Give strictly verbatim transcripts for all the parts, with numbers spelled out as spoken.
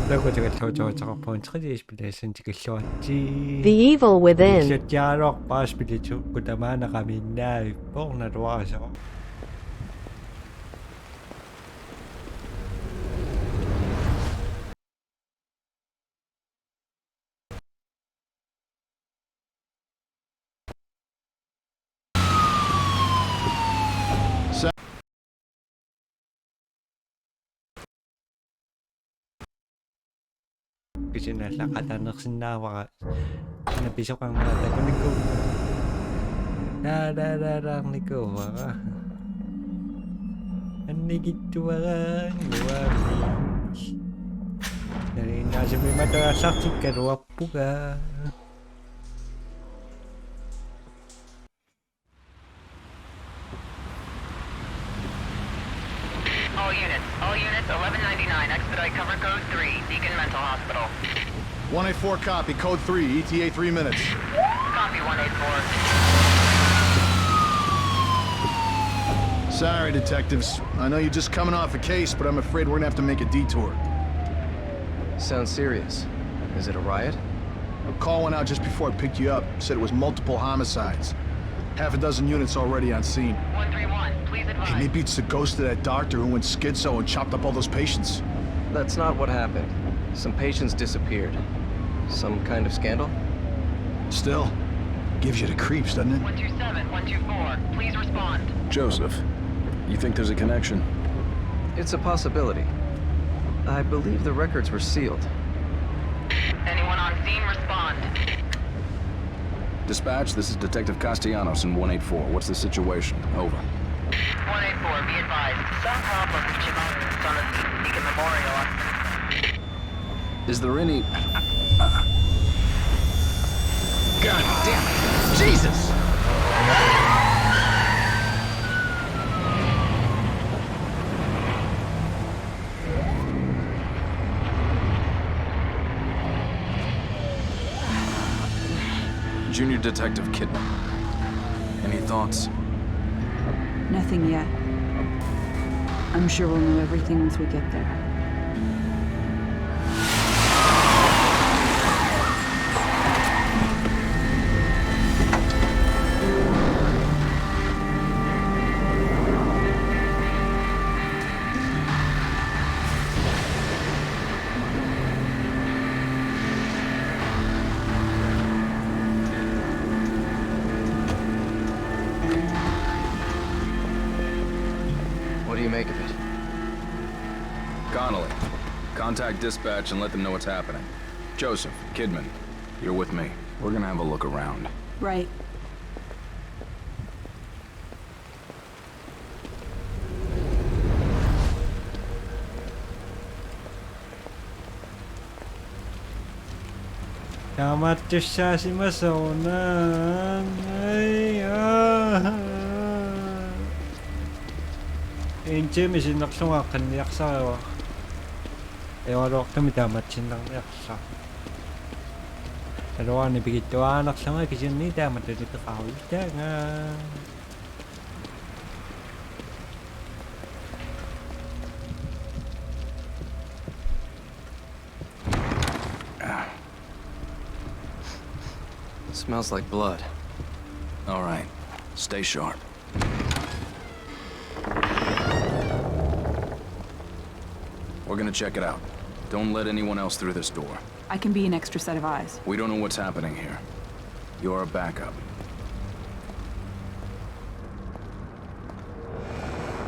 Takutikalluu tuuteqarpugut, tredje spillersuunik tikilluaritsi. The Evil Within. Illattiaraluarpaa spillit uku tamaana qamiinnaavippoq, naluara soorlu. Kisianni allaqqat anersinnaavara. Una pisoqarnera takunikuuara. Taalaalaalaarnikuuara. Annikitsuaraannguamik. Nalinginnaasumik imatut aallartikkaluarpunga. All units, all units, eleven ninety-nine, expedite cover code three, Beacon Mental Hospital. One eight four, copy. Code three, E T A three minutes. Copy, one eight four. Sorry, detectives. I know you're just coming off a case, but I'm afraid we're gonna have to make a detour. Sounds serious. Is it a riot? A call went out just before I picked you up. Said it was multiple homicides. Half a dozen units already on scene. One three one, please advise. Hey, maybe it's the ghost of that doctor who went schizo and chopped up all those patients. That's not what happened. Some patients disappeared. Some kind of scandal? Still, gives you the creeps, doesn't it? One two seven, one two four, please respond. Joseph, you think there's a connection? It's a possibility. I believe the records were sealed. Anyone on scene, respond. Dispatch, this is Detective Castellanos in one eight four. What's the situation? Over. One eight four, be advised. Some problem with Jamal Gonzalez Beacon Memorial. Is there any... God damn it! Jesus! Junior Detective Kidman. Any thoughts? Nothing yet. I'm sure we'll know everything once we get there. What do you make of it? Connolly, contact dispatch and let them know what's happening. Joseph, Kidman, you're with me. We're gonna have a look around. Right. Taamaattussaasimasoornaan. Ai, aa. Intimi sinnerlunga qinniarsariva. Evaluartumi taamatsinnarniarsa. Taluani pigittuaanerlunga kisianni taama talipeqarujutaanga. Smells like blood. All right, stay sharp. We're gonna check it out. Don't let anyone else through this door. I can be an extra set of eyes. We don't know what's happening here. You're a backup.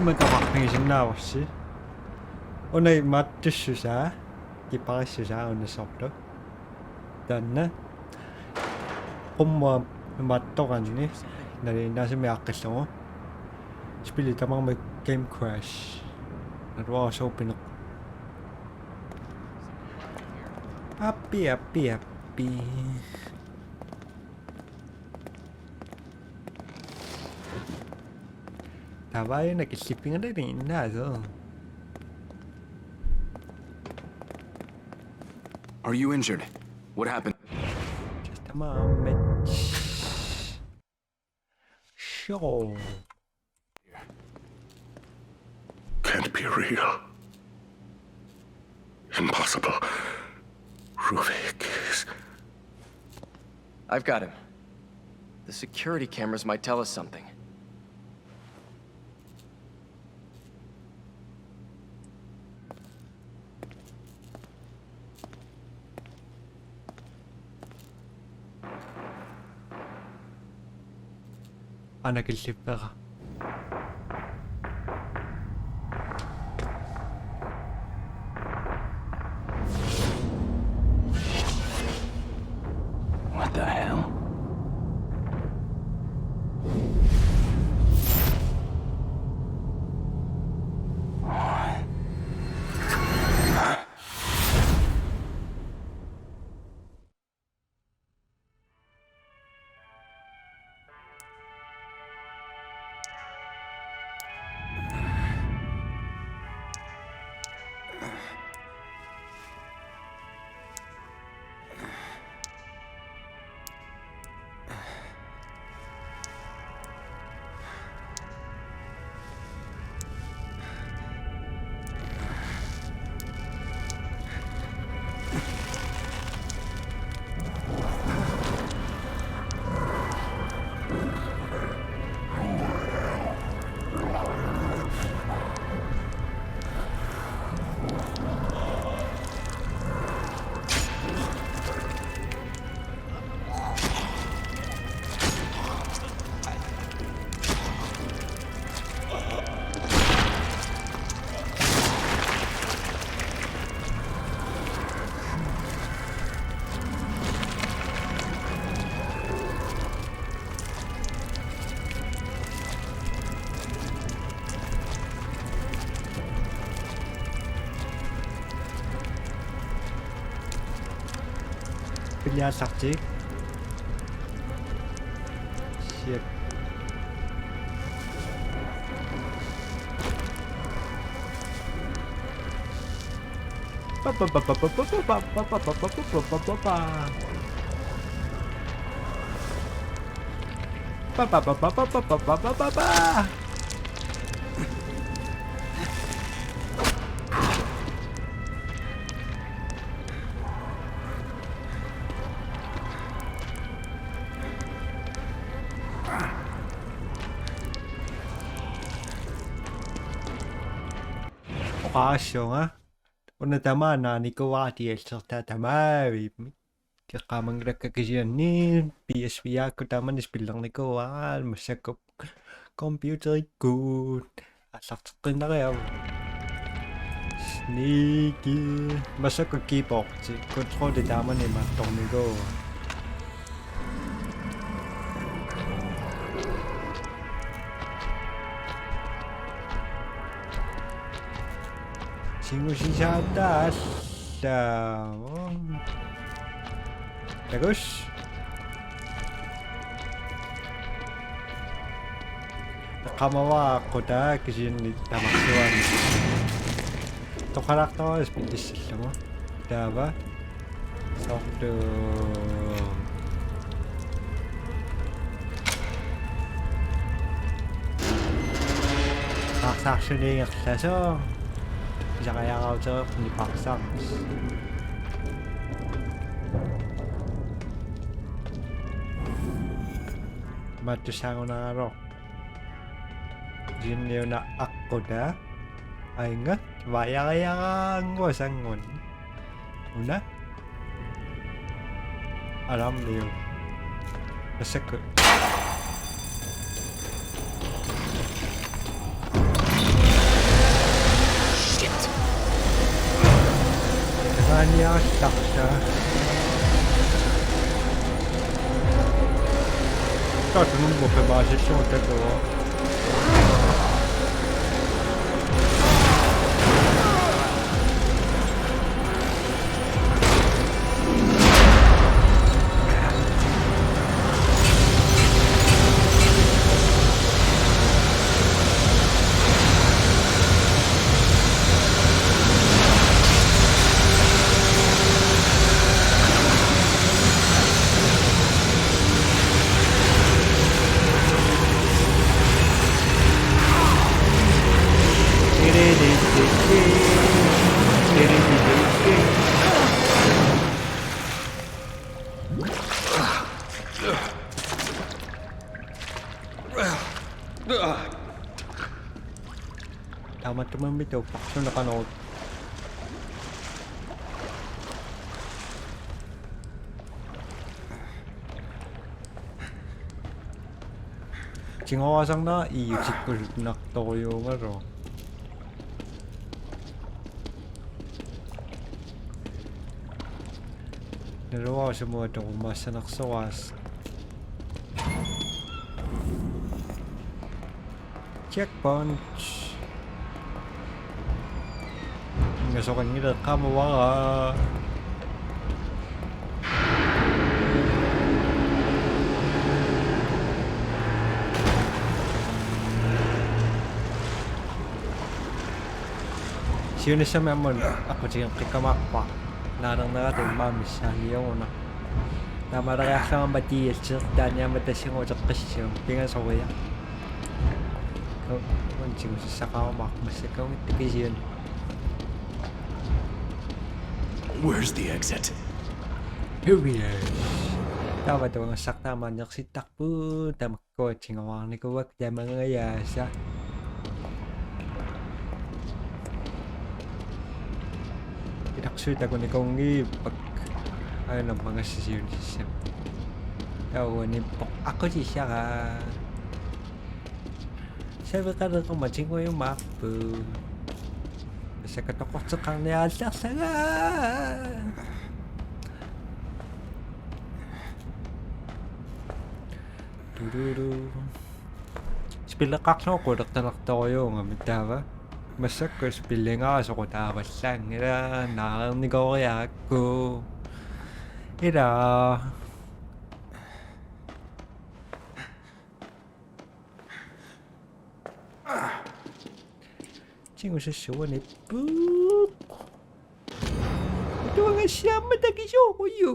Makavaqmisinnaavarsi. Una imaattussusaa, kiparissusaa una soorlu. Taanna. Qummut imaattoqarani nalinginnaasumik aaqqillugu. Spilli tamarmi Game Crash. Naluara sooq pineq. Appi, appi, appi. Taava una killippinngalinnaasut. Are you injured? What happened? Just a moment. Sure. Can't be real. Impossible. Ruvik. I've got him. The security cameras might tell us something. Ana killippera. What the hell? Piliassartik. Shit. Oqaassuunga. Una tamaana nikuaatiallertaa tamaavimmik. Keqqaamanngilaakka kisianni P S V-aakkut taamani spillernikuuara massakkut computerikkut. Aallarteqqinnariaruk. Sneaky. Massakkut keyboardi. Controli taamani imaattornikuuara. Singusisaataalla. Takuss. Eqqaamavara aqqutaa kisianni tamarsuaani. Toqalaartavara spillissallugu. Taava. Soorlu. Paarsaarsunik ingerlasoq. Pisariaqaruttorni paarsaarpis. Mattussaagunaralor. Jinniuna aqqutaa. Ainga. Vajariaraannguasanngun. Una. Alarmiu. Massakkut. Shit. Tasaaniarsarta. Tatunummu pemaasissugut takuo. Mammitu, suneqanerup. Tigorasarnera iutikkusunnartorujuugaluaq. Naluara sumut toqumassanersoraas. Checkpoint. Ingasoqanngileqqamavara. Siunissami aamma aqqutigeqqikkamaarpara. Naanernerata immaqa missaaniaruna. Taamaaleriarlunga aamma D L C taanna aamma tassunga uteqqissuunga. Pingasoriarlunga. Ko-, untigu sissaqarumaarpoq massakkut kisianni. Where's the exit? Here we are. Taava tuangassartaa maanna ersittarput tamakku. Kuatsinnguarnikuuakka tamangajaasa. Ilaqsuit takunikuunngippakkit. Aana mangassisiunissami. Taava uaniippoq aqqutissara. Saveqaleqqumatigui umaarput. Massakkut toqqorteqqarniarallarsaga. Tululu. Spilleqqaarlugu qulertanartorujuugami taava. Massakkut spillingaara soqutaavallaanngilaq naareernikooriarakku. Ila. Tigusassuanippoq. Tuangassiamma takisuuruju.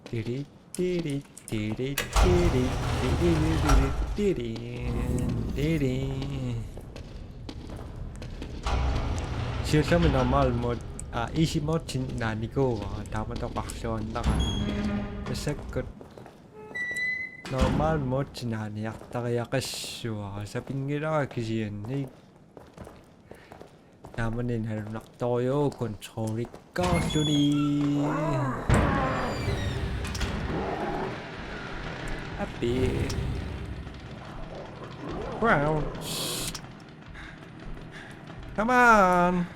Tiri, tiri, tiri, tiri, tiri. Siullermik normal mode, aa, easy mode-imi naanikuuara, taamatoqarluinnarami. Massakkut normal mode-imi naaniartariaqassuara, sapinngilara kisianni. Taamani nalunartorujuuvoq kontrollikkaarluni. Happy. Crouch. Come on.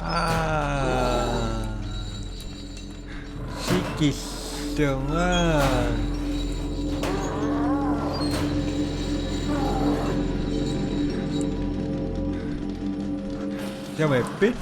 Aa. Sikillunga. Tamappit.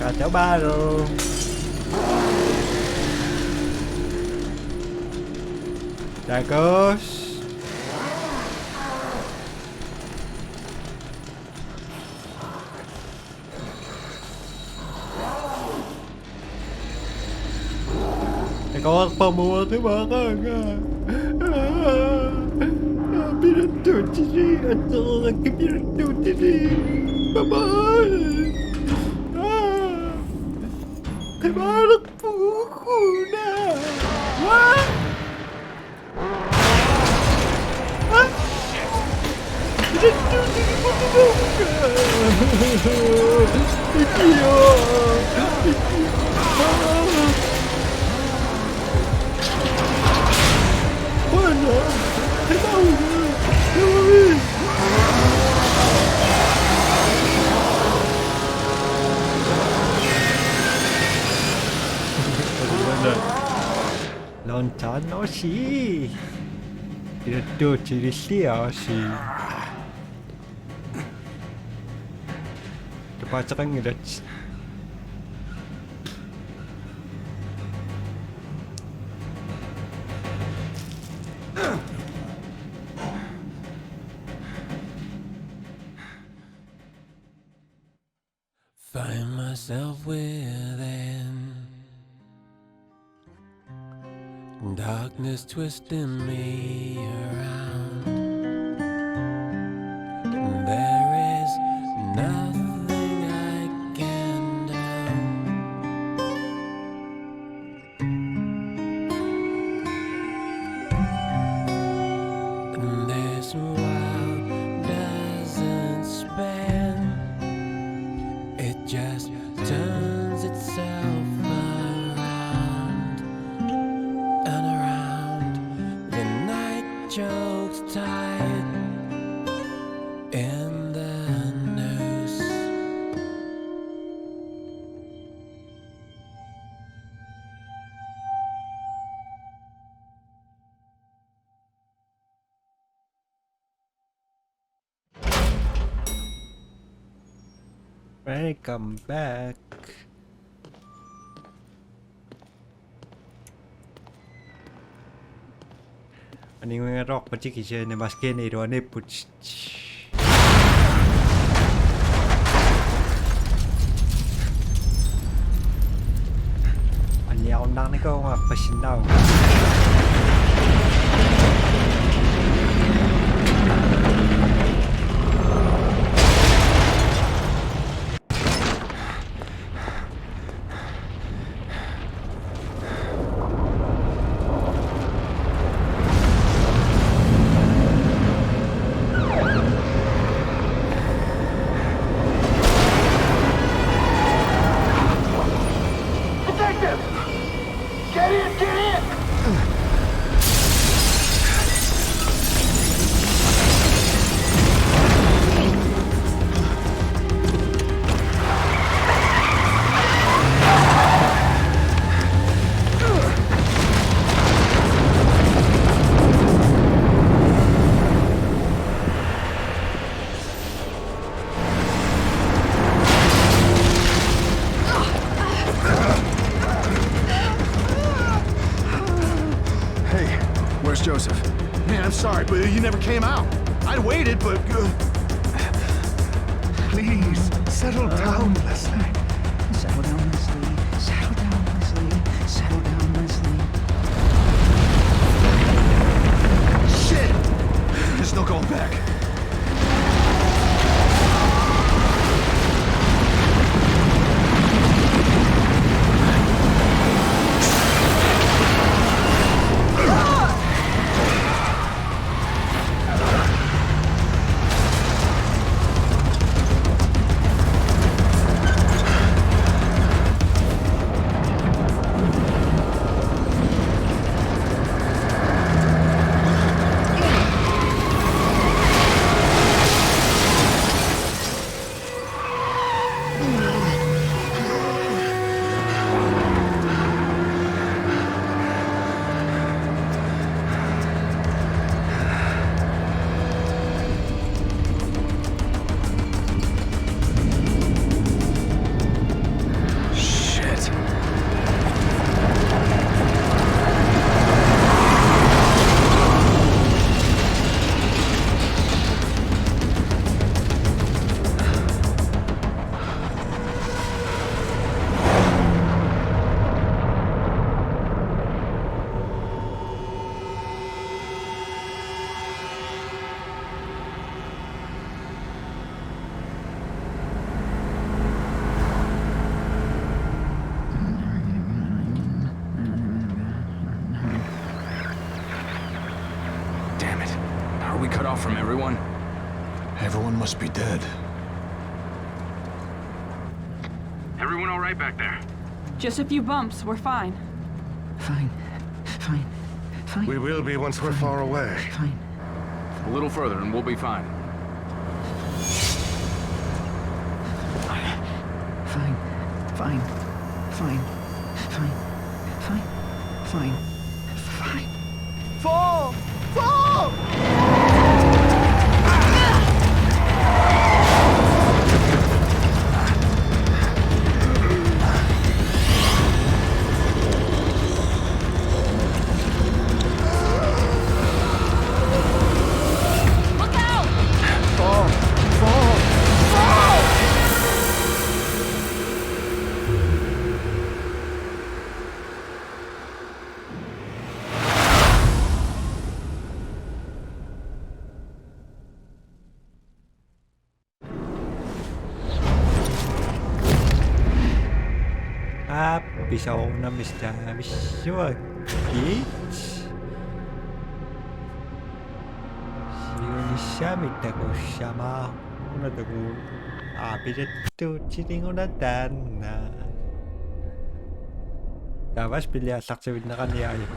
Katabaru. Takos. Takos pamuati makanga. Piratutiri, atoraki piratutiri. Bye bye. Kebalik pukuna. What? Long time no see. Piratutirilik aasiit. Tupaateqanngilat. Find myself within. Darkness twisting me around. There is nothing I can do. And this world doesn't spin, it just turns itself around and around. The night chokes tight in the noose. Welcome back. Aninguingaruarpatik kisianni maskiinat iluaniipput. Anniarunnaarnikuuvunga appassinnaavunga. Detective! Get in! Get in! Hey, where's Joseph? Man, I'm sorry, but you never came out. I waited, but, uh, please, settle down, Leslie. Settle down, Leslie. Settle down, Leslie. Settle down, Leslie. Shit! There's no going back. We cut off from everyone? Everyone must be dead. Everyone all right back there? Just a few bumps. We're fine. Fine. Fine. Fine. We will be once we're far away. Fine. A little further and we'll be fine. Fine. Fine. Fine. Fine. Fine. Fine. Fine. Fall! Fall! Look out! Fall! Fall! Fall! Aap, pisavunga mistaavissuakkiit. Siunissami takussamaarput una takuuk. Aap, pilattuutsilinguna taanna. Taava spilli aallartivinneqarniaruk.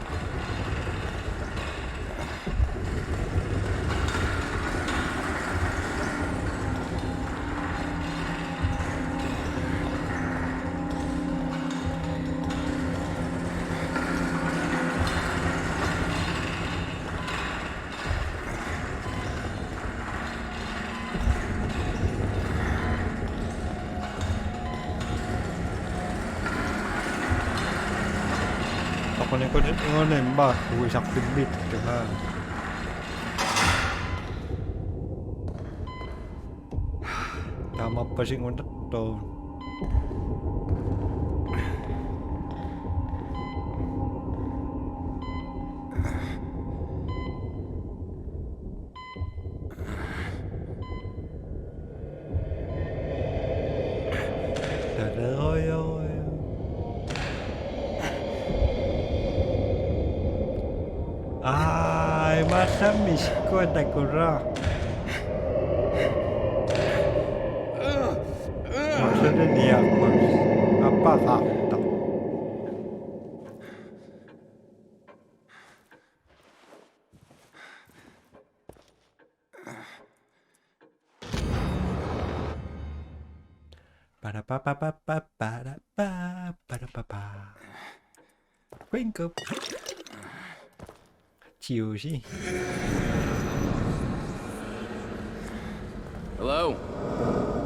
Takunikut ingunimma uisarpillit tungaa. Taamappasingunartoq. Ai, massamis kuatakura. Massamis niakkuat. Appa qaarta. Ba-da-ba-ba-ba-ba-ba-da-ba, ba-da-ba-ba. Green Goop. Juicy. Hello?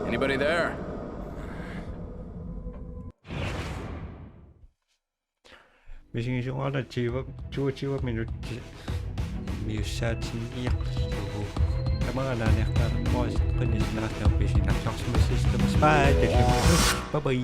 Anybody there? Misigisimagaluarlugu tyve, toogtyve minutsit miussaatinniarlugu. Tamanna naaniartaarpoq, qinisnaarlugu pisinnaartarsimassaagut. Bye, bye. Bye, bye.